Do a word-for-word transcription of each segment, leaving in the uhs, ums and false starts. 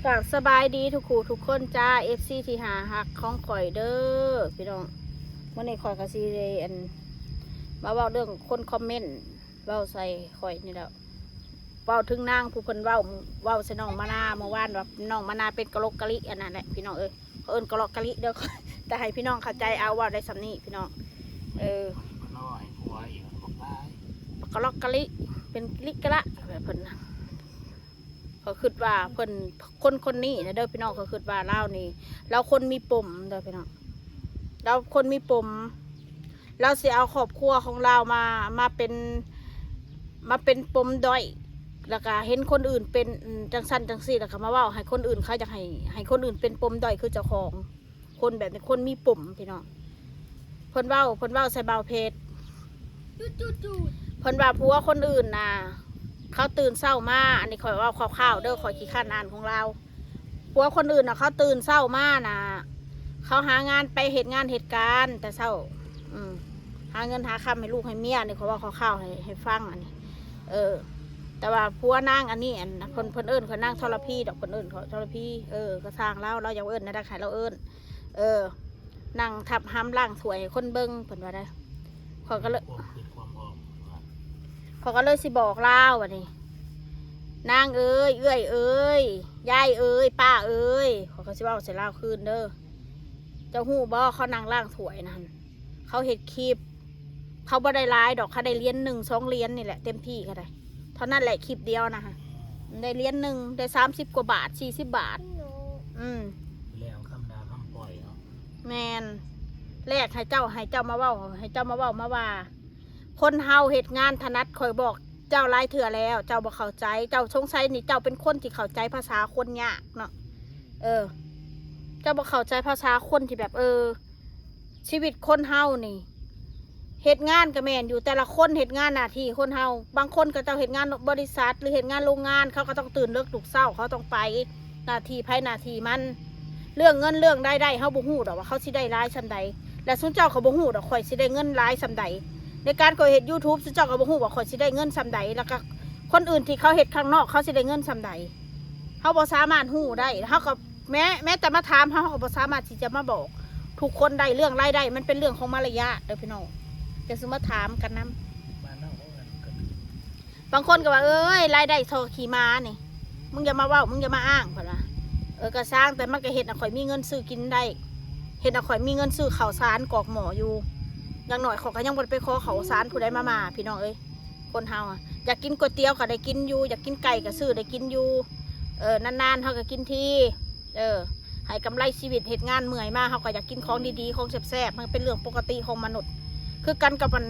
กราบสบายดีทุกคู่ทุกคนจ้า เอฟซี ที่หาฮักของข่อยเด้อพี่น้อง มื้อนี้ข่อยก็สิได้อัน มาเว้าเรื่องคนคอมเมนต์เว้าใส่ข่อยนี่แหละ เว้าถึงนางผู้เพิ่นเว้า เว้าใส่น้องมานาเมื่อวานว่าน้องมานาเป็นกะลอกกะลิอันนั้นแหละพี่น้องเอ้ย เขาเอิ้นกะลอกกะลิเด้อ แต่ให้พี่น้องเข้าใจเอา เว้าได้ส่ำนี้พี่น้อง เออ มันน้อยกว่าอีกบอกได้ กะลอกกะลิ เป็นกะลิกะละแบบเพิ่นน่ะ เขาคิดว่าเพิ่น คนคนนี้นะเด้อพี่น้อง เขาคิดว่าลาวนี่ ลาวคนมีปมเด้อพี่น้อง ลาวคนมีปม ลาวสิเอาครอบครัวของลาวมา มาเป็น มาเป็นปมด้อย แล้วก็เห็นคนอื่นเป็น อืม จังซั่นจังซี่ แล้วก็มาเว้าให้คนอื่นเขาอยากให้ ให้คนอื่นเป็นปมด้อยคือเจ้าของ คนแบบนี้คนมีปมพี่น้อง เพิ่นเว้า เพิ่นเว้าใส่บ่าวเพชร จุดจุดจุด เพิ่นว่าผัวคนอื่นน่ะ เขาตื่นเช้ามา อันนี้ข่อยเว้าคร่าวๆเด้อ ข่อยขี้คร้านอ่านของลาว ผัวคนอื่นน่ะ เขาตื่นเช้ามาน่ะ เขาหางานไปเฮ็ดงานเฮ็ดการแต่เช้า อืม หาเงินหาคำให้ลูกให้เมีย นี่ข่อยเว้าคร่าวๆให้ ให้ฟังอันนี้ เออ แต่ว่าผัวนางอันนี้ อัน เพิ่น เพิ่นเอิ้นข่อยนางทรพีดอก เพิ่นเอิ้นข่อยทรพี เออ ก็ซ่างลาว ลาวอยากเอิ้นแนวใดให้ลาวเอิ้น เออ นั่งทับหามล้างถ้วยให้คนเบิ่ง เพิ่นว่าได้ ข้อยก็เลย ความคิดความออก ข้อยก็เลยสิบอกลาวบัดนี้ นางเอ๋ย เอื้อยเอ๋ย ยายเอ๋ย ป้าเอ๋ย ข้อยก็สิเว้าใส่ลาวคืนเด้อ เจ้าฮู้บ่ เขานั่งล้างถ้วยนั่น เขาเฮ็ดคลิป เขาบ่ได้หลายดอก เขาได้เหรียญหนึ่งสองเหรียญนี่แหละ เต็มที่ก็ได้ เท่านั้นแหละ คลิปเดียวนะฮะ ได้เหรียญหนึ่ง ได้สามสิบกว่าบาท สี่สิบบาท อืม แล้วคำด่าคำปล่อยเนาะ แม่น แลกให้เจ้า ให้เจ้ามาเว้า ให้เจ้ามาเว้ามาว่า คนเฮาเฮ็ดงานถนัด ข่อยบอกเจ้าหลายเทื่อแล้ว เจ้าบ่เข้าใจ เจ้าสงสัยนี่ เจ้าเป็นคนที่เข้าใจภาษาคนยากเนาะ เออ เจ้าบ่เข้าใจภาษาคนที่แบบ เออ ชีวิตคนเฮานี่ เฮ็ดงานก็แม่นอยู่ แต่ละคนเฮ็ดงานหน้าที่คนเฮา บางคนเขาเจ้าเฮ็ดงานบริษัท หรือเฮ็ดงานโรงงาน เขาก็ต้องตื่นเลิกลุกเช้า เขาต้องไปหน้าที่ไผหน้าที่มัน เรื่องเงินเรื่องรายได้เฮาบ่ฮู้ดอกว่าเขาสิได้หลายส่ำใด และซุมเจ้าก็บ่ฮู้ดอกข่อยสิได้เงินหลายส่ำใด ในการข่อยเฮ็ดยูทูบ ซุมเจ้าก็บ่ฮู้ว่าข่อยสิได้เงินส่ำใด แล้วก็คนอื่นที่เขาเฮ็ดข้างนอกเขาสิได้เงินส่ำใด เฮาบ่สามารถฮู้ได้ เฮาก็แม้ แม้แต่มาถามเฮา เฮาก็บ่สามารถที่จะมาบอกทุกคนได้ เรื่องรายได้มันเป็นเรื่องของมารยาทเด้อพี่น้อง จะสิมาถามกันนำ บ้านเฮาเขาเอิ้นกระดือ บางคนก็ว่า เอ้ย รายได้ท่อขี้หมานี่ มึงอย่ามาเว้า มึงอย่ามาอ้าง เพิ่นว่า เออ ก็ซ่าง แต่มันก็เฮ็ดให้ข่อยมีเงินซื้อกินได้ เฮ็ดให้ข่อยมีเงินซื้อข้าวสารกรอกหม้ออยู่ อย่างน้อยข่อยก็ยังบ่ได้ไปขอข้าวสารผู้ใดมาม่า พี่น้องเอ้ย คนเฮาอะ อยากกินก๋วยเตี๋ยวก็ได้กินอยู่ อยากกินไก่ก็ซื้อได้กินอยู่ เออ นานๆเฮาก็กินที เออ ให้กำไรชีวิต เฮ็ดงานเมื่อยมา เฮาก็อยากกินของดีๆ ของแซ่บๆ มันเป็นเรื่องปกติของมนุษย์ คือกันกับอัน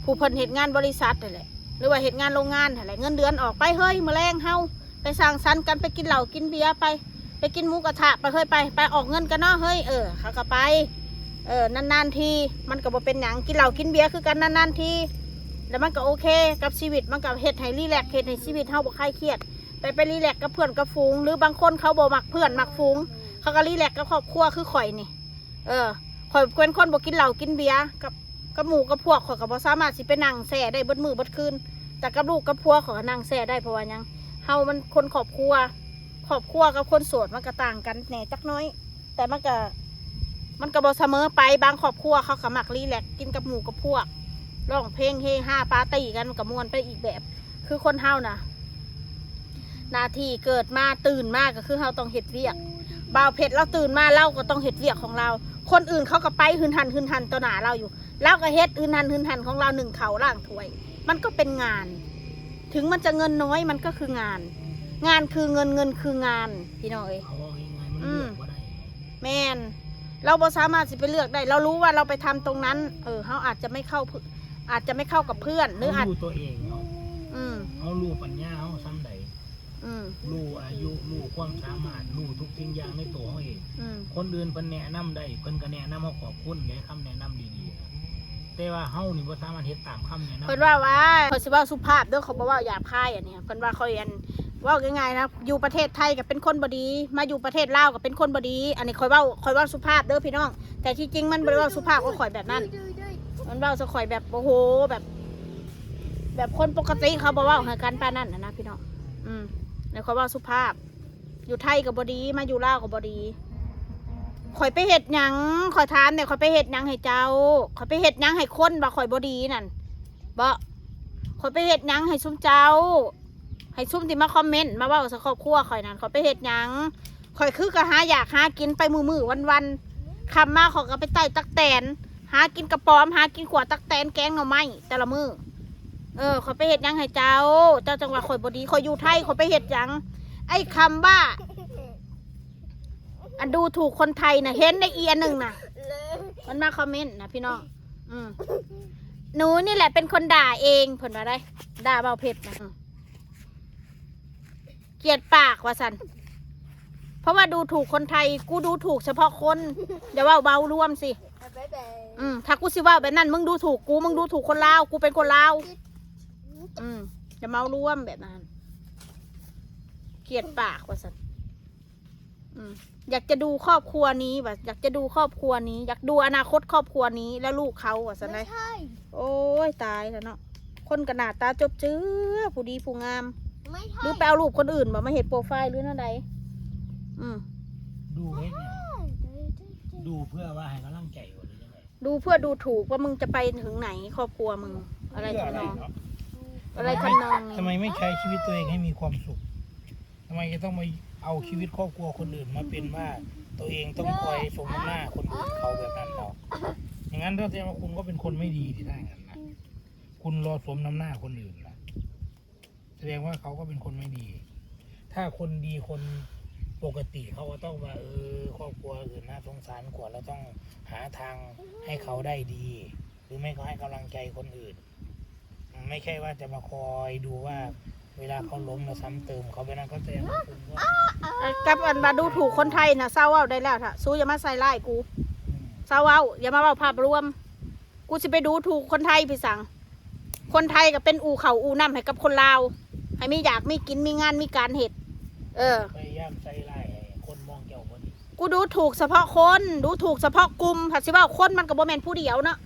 ผู้เพิ่นเฮ็ดงานบริษัทนั่นแหละ หรือว่าเฮ็ดงานโรงงานนั่นแหละ เงินเดือนออก ไปเฮ้ย มื้อแลงเฮาไปสังสรรค์กัน ไปกินเหล้ากินเบียร์ ไป ไปกินหมูกระทะ ไปเฮ้ย ไป ไปออกเงินกันเนาะเฮ้ย เออ เขาก็ไป เออ นานๆที มันก็บ่เป็นหยัง กินเหล้ากินเบียร์คือกันนานๆที แล้วมันก็โอเคกับชีวิต มันก็เฮ็ดให้รีแลกซ์ เฮ็ดให้ชีวิตเฮาบ่คลายเครียด แต่ไปรีแลกซ์กับเพื่อนกับฝูง หรือบางคนเขาบ่มักเพื่อนมักฝูง เขาก็รีแลกซ์กับครอบครัวคือข่อยนี่ เออ ข่อยเป็นคนบ่กินเหล้ากินเบียร์ กับ กับหมู่กับพวก ข่อยก็บ่สามารถสิไปนั่งแซ่ได้เบิดมื้อเบิดคืน แต่กับลูกกับผัวข่อยก็นั่งแซ่ได้ เพราะว่าหยัง เฮามันคนครอบครัว ครอบครัวกับคนโสดมันก็ต่างกันแหน่จักหน่อย แต่มันก็ มันก็บ่เสมอไป บางครอบครัวเขาก็มักรีแลกซ์กินกับหมู่กับพวก ร้องเพลงเฮฮาปาร์ตี้กัน มันก็ม่วนไปอีกแบบ คือคนเฮานะ หน้าที่เกิดมาตื่นมาก็คือเฮาต้องเฮ็ดเวียก บ่าวเพชรลาวตื่นมาลาวก็ต้องเฮ็ดเวียกของลาว คนอื่นเขาก็ไปหืนหันหืนหันต่อหน้าลาวอยู่ ลาวก็เฮ็ดหืนหันหืนหันของลาว นึ่งข้าวล้างถ้วย มันก็เป็นงาน ถึงมันจะเงินน้อยมันก็คืองาน งานคือเงิน เงินคืองาน พี่น้องเอ้ย เอาว่าง่ายๆมัน อืม เลือกบ่ได้ แม่น ลาวบ่สามารถสิไปเลือกได้ ลาวรู้ว่าลาวไปทำตรงนั้น เออ เฮาอาจจะไม่เข้าเพื่อ อาจจะไม่เข้ากับเพื่อน หรืออาจ เฮารู้ตัวเองเนาะ อืม เฮารู้ปัญญาเฮาส่ำใด อืม รู้อายุ รู้ความสามารถ รู้ทุกสิ่งอย่างในตัวเฮาเอง อืม คนอื่นเพิ่นแนะนำได้ เพิ่นก็แนะนำเฮา ขอบคุณในคำแนะนำดีๆนะ แต่ว่าเฮานี่บ่สามารถเฮ็ดตามคำแนะนำ เพิ่นว่าว่า ข่อยสิเว้าสุภาพเด้อ ข่อยบ่เว้าหยาบคายอันนี้ เพิ่นว่าข่อยอัน เว้าง่ายๆนะ อยู่ประเทศไทยก็เป็นคนบ่ดี มาอยู่ประเทศลาวก็เป็นคนบ่ดี อันนี้ข่อยเว้า ข่อยเว้าสุภาพเด้อพี่น้อง แต่ที่จริงมันบ่ได้เว้าสุภาพกับข่อยแบบนั้น มันเว้าใส่ข่อยแบบ โอ้โห แบบ แบบคนปกติเขาบ่เว้าให้กันปานนั้นน่ะนะพี่น้อง อืม แล้วข่อยเว้าสุภาพ อยู่ไทยก็บ่ดี มาอยู่ลาวก็บ่ดี ข่อยไปเฮ็ดหยัง ข่อยถามเนี่ย ข่อยไปเฮ็ดหยังให้เจ้า ข่อยไปเฮ็ดหยังให้คนว่าข่อยบ่ดีนั่น บ่ ข่อยไปเฮ็ดหยังให้ซุมเจ้า ให้ซุมที่มาคอมเมนต์ มาเว้าใส่ครอบครัวข่อยนั่น ข่อยไปเฮ็ดหยัง ข่อยคือก็หาอยากหากินไปมื้อๆ วันๆ ค่ำมาข่อยก็ไปไต่ตั๊กแตน หากินกระป๋อม หากินขั่วตั๊กแตนแกงหน่อไม้แต่ละมื้อ เออ ข่อยไปเฮ็ดหยังให้เจ้า เจ้าจั่งว่าข่อยบ่ดี ข่อยอยู่ไทย ข่อยไปเฮ็ดหยัง ไอ้คำว่า อันดูถูกคนไทยน่ะ เห็นในอีอันหนึ่งน่ะ มันมาคอมเมนต์นะพี่น้อง อืม หนูนี่แหละเป็นคนด่าเอง เพิ่นว่าได้ ด่าเบาเพชรนะ อืม เกลียดปากว่าซั่น เพราะว่าดูถูกคนไทย กูดูถูกเฉพาะคน อย่าเว้าเบารวมสิ อืม ถ้ากูสิเว้าแบบนั้น มึงดูถูกกู มึงดูถูกคนลาว กูเป็นคนลาว อืม อย่าเมารวมแบบนั้น เกลียดปากว่าซั่น อืม อยากจะดูครอบครัวนี้ว่ะ อยากจะดูครอบครัวนี้ อยากดูอนาคตครอบครัวนี้ แล้วลูกเขาว่าซั่น ไม่ใช่ โอ้ย ตายแล้วเนาะ คนก็หน้าตาจบเจือ ผู้ดีผู้งาม ไม่ใช่ หรือไปเอารูปคนอื่นบ่มาเฮ็ดโปรไฟล์หรือแนวใด อืม ดูเฮ็ดหยัง ดูเพื่อว่าให้กำลังใจบ่หรือจั่งใด ดูเพื่อดูถูกว่ามึงจะไปถึงไหน ครอบครัวมึง อะไรทำนอง เพื่ออะไรเนาะ อะไรทำนองนี้ ทำไมไม่ใช้ชีวิตตัวเองให้มีความสุข ทำไมจะต้องมาเอาชีวิตครอบครัวคนอื่นมาเป็นว่าตัวเองต้องคอยสมน้ำหน้าคนอื่นเขาแบบนั้นเนาะ อย่างนั้นก็แสดงว่าคุณก็เป็นคนไม่ดีสิ ถ้าอย่างนั้นนะ คุณรอสมน้ำหน้าคนอื่นนะ แสดงว่าเขาก็เป็นคนไม่ดี ถ้าคนดีคนปกติเขาก็ต้องว่า เออ ครอบครัวอื่นน่าสงสารกว่า เราต้องหาทางให้เขาได้ดี หรือไม่ก็ให้กำลังใจคนอื่น ไม่ใช่ว่าจะมาคอยดูว่า เวลาเขาล้มเราซ้ำเติมเขาไปนั่น เขาแสดงว่าคุณก็ เอ่อ กับอันว่าดูถูกคนไทยน่ะ เซาเว้าได้แล้ว ถ้าสู้อย่ามาใส่ร้ายกู อืม เซาเว้า อย่ามาเว้าภาพรวม กูสิไปดูถูกคนไทยไปสัง คนไทยก็เป็นอู่ข้าวอู่น้ำให้กับคนลาว ให้มีอยากมีกิน มีงานมีการเฮ็ด เออ พยายามใส่ร้ายให้คนมองเจ้าบ่ดี กูดูถูกเฉพาะคน ดูถูกเฉพาะกลุ่ม ถ้าสิเว้าคนมันก็บ่แม่นผู้เดียวเนาะ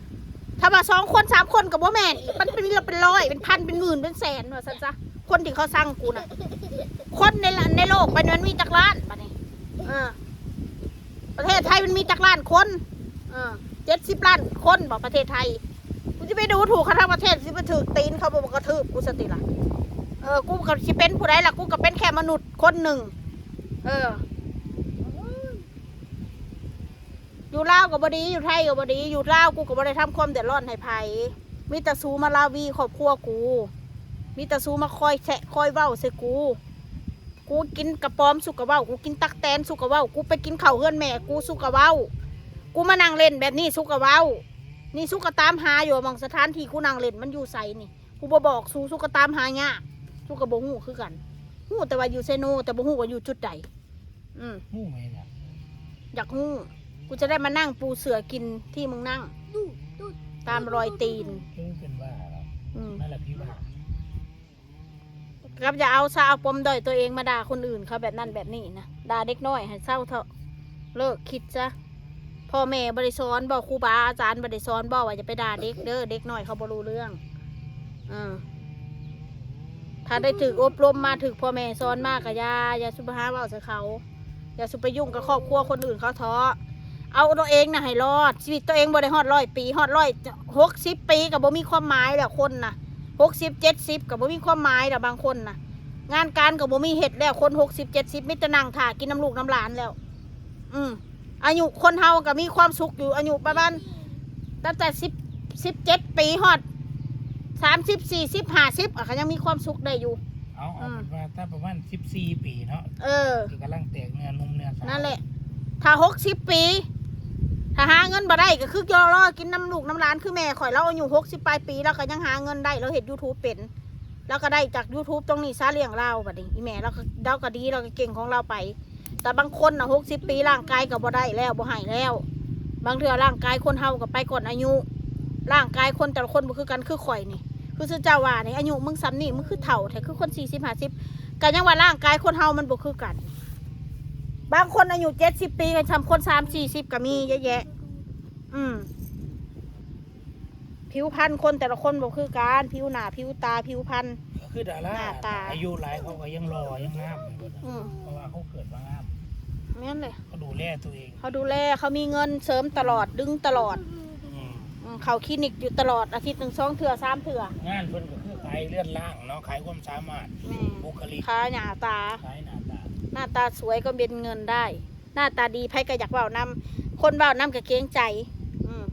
ถ้าว่าสองคนสามคนก็บ่แม่นอีก มันเป็น เป็นร้อย เป็นพัน เป็นหมื่น เป็นแสน ว่าซั่นซะ คนที่เขาซังกูน่ะ คนในละ ในโลกใบนี้มันมีจักล้านบัดนี้ เออ ประเทศไทยมันมีจักล้านคน เออ เจ็ดสิบล้านคนบ่ประเทศไทย กูสิไปดูถูกเขาทั้งประเทศ สิไปถืกตีนเขาบ่กระทืบกูซะติล่ะ เออ กูก็สิเป็นผู้ใดล่ะ กูก็เป็นแค่มนุษย์คนหนึ่ง เออ อยู่ลาวก็บ่ดี อยู่ไทยก็บ่ดี อยู่ลาวกูก็บ่ได้ทำความเดือดร้อนให้ไผ มีแต่สูมาลาวีครอบครัวกู มีแต่สูมาคอยแซะคอยเว้าใส่กู กูกินกระป๋อมสุกะเว้า กูกินตั๊กแตนสุกะเว้า กูไปกินข้าวเฮือนแม่กูสุกะเว้า กูมานั่งเล่นแบบนี้สุกะเว้า นี่สุกะตามหาอยู่หม่องสถานที่กูนั่งเล่นมันอยู่ไสนี่ กูบ่บอกสู สุกะตามหายาก สุกะบ่ฮู้คือกัน ฮู้แต่ว่าอยู่เซโน แต่บ่ฮู้ว่าอยู่จุดใด อืม ฮู้ไหมล่ะ อยากฮู้ กูจะได้มานั่งปูเสื่อกินที่มึงนั่ง ดู ดู ตามรอยตีน เออ เป็นบ้าแล้ว อืม นั่นแหละพี่บ้า ครับ อย่าเอาซะ เอาปมด้อยตัวเองมาด่าคนอื่นเขาแบบนั้นแบบนี้นะ ด่าเด็กน้อยให้เศร้าเถาะ เลิกคิดซะ พ่อแม่บ่ได้สอนบ่ ครูบาอาจารย์บ่ได้สอนบ่ ว่าอย่าไปด่าเด็กเด้อ เด็กน้อยเขาบ่รู้เรื่อง เออ ถ้าได้ถืกอบรมมา ถืกพ่อแม่สอนมาก็อย่า อย่าสุไปหาเว้าใส่เขา อย่าสุไปยุ่งกับครอบครัวคนอื่นเขาเถาะ เอาตัวเองนะให้รอด ชีวิตตัวเองบ่ได้ฮอดร้อยปี ฮอดร้อยหกสิบปีก็บ่มีความหมายแล้ว คนนะ หกสิบ เจ็ดสิบก็บ่มีความหมายแล้ว บางคนนะ งานการก็บ่มีเฮ็ดแล้ว คนหกสิบ เจ็ดสิบ มีแต่นั่งท่ากินน้ำลูกน้ำหลานแล้ว อืม อายุคนเฮาก็มีความสุขอยู่ อายุประมาณตั้งแต่สิบ สิบเจ็ดปีฮอด สามสิบ สี่สิบ ห้าสิบ อ่ะ ก็ยังมีความสุขได้อยู่ เอา เอา อืม เป็นว่าถ้าประมาณสิบสี่ปีเนาะ เออ ที่กำลังแตกเนื้อนุ่มเนื้อสาว นั่นแหละ ถ้าหกสิบปี ถ้าหาเงินบ่ได้ก็คือรอ รอกินน้ำลูกน้ำหลาน คือแม่ข่อย ลาวอายุหกสิบปลายปี ลาวก็ยังหาเงินได้ ลาวเฮ็ด YouTube เป็น ลาวก็ได้จาก YouTube ตรงนี้ซะเลี้ยงลาวบัดนี้ อีแม่ลาวก็ ลาวก็ดี ลาวก็เก่งของลาวไป แต่บางคนน่ะ หกสิบปี ร่างกายก็บ่ได้แล้ว บ่ให้แล้ว บางเทื่อร่างกายคนเฮาก็ไปก่อนอายุ ร่างกายคนแต่ละคนบ่คือกัน คือข่อยนี่ คือซุเจ้าว่านี่ อายุมึงส่ำนี่ มึงคือเฒ่าแท้ คือคนสี่สิบ ห้าสิบ ก็ยังว่าร่างกายคนเฮามันบ่คือกัน บางคนอายุเจ็ดสิบปี ก็ส่ำคนสามสี่สิบก็มีเยอะแยะ อืม ผิวพรรณคนแต่ละคนบ่คือกัน ผิวหน้า ผิวตา ผิวพรรณ คือดารา หน้าตา อายุหลายเขาก็ยังหล่อยังงามอยู่นะ อืม เพราะว่าเขาเกิดมางาม แม่นเลย เขาดูแลตัวเอง เขาดูแลเขามีเงินเสริมตลอดดึงตลอด อืม อืมเขาคลินิกอยู่ตลอดอาทิตย์หนึ่งสองเทื่อสามเทื่อง านเพิ่นก็คือขายเรือนร่างเนาะ ขายความสามารถ แม่ บุคลิก ขายหน้าตา ขายหน้าตา หน้าตาสวยก็เป็นเงินได้ หน้าตาดีไผก็อยากเว้านำ คนเว้านำก็เกรงใจ อืม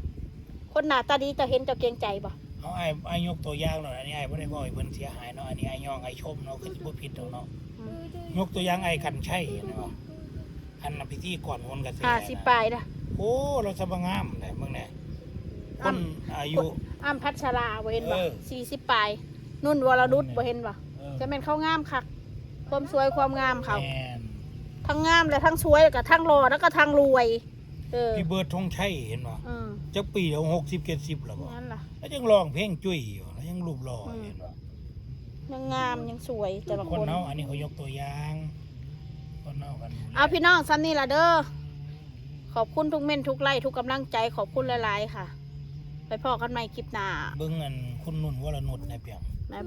คนหน้าตาดีเจ้าเห็นเจ้าเกรงใจบ่ เอาไอ้ไอ้ายยกตัวอย่างหน่อย อันนี้ไอ้ายบ่ได้บอกให้เพิ่นเสียหายเนาะ อันนี้ไอ้ายย่องไอ้ายชมเนาะ คือสิบ่ผิดดอกเนาะ อืม ยกตัวอย่างไอ้ายกันชัยเห็นบ่ อันน่ะพิธีกรโหนกระแส ห้าสิบปลายนะ โอ้ เราสบงามได้เบิ่งแหน่ คนอายุ อ้ำพัชราบ่เห็นบ่ เออ สี่สิบปลาย นุ่นวรนุชบ่เห็นบ่ เออ จะแม่นเขางามคัก ความสวยความงามเขา แม่น ทั้งงามและทั้งสวยแล้วก็ทั้งหล่อแล้วก็ทั้งรวย เออ พี่เบิร์ดธงชัยเห็นบ่ อืม จักปีแล้ว หกสิบเจ็ดสิบแล้วบ่ นั่นล่ะ แล้วยังร้องเพลงจุ้ยอยู่แล้วยังรูปหล่อ อืม เห็นบ่ ยังงามยังสวยแต่ละ ค คน น เฮาอันนี้เขายกตัวอย่าง คนเฮากันดูแล เอาพี่น้องซ้ำนี่ล่ะเด้อ ขอบคุณทุกเม้นทุกไลค์ทุกกำลังใจขอบคุณหลายๆค่ะ ไปพ้อกันใหม่คลิปหน้า เบิ่งอันคุณนุ่นวรนุชในเปียง บ๊าย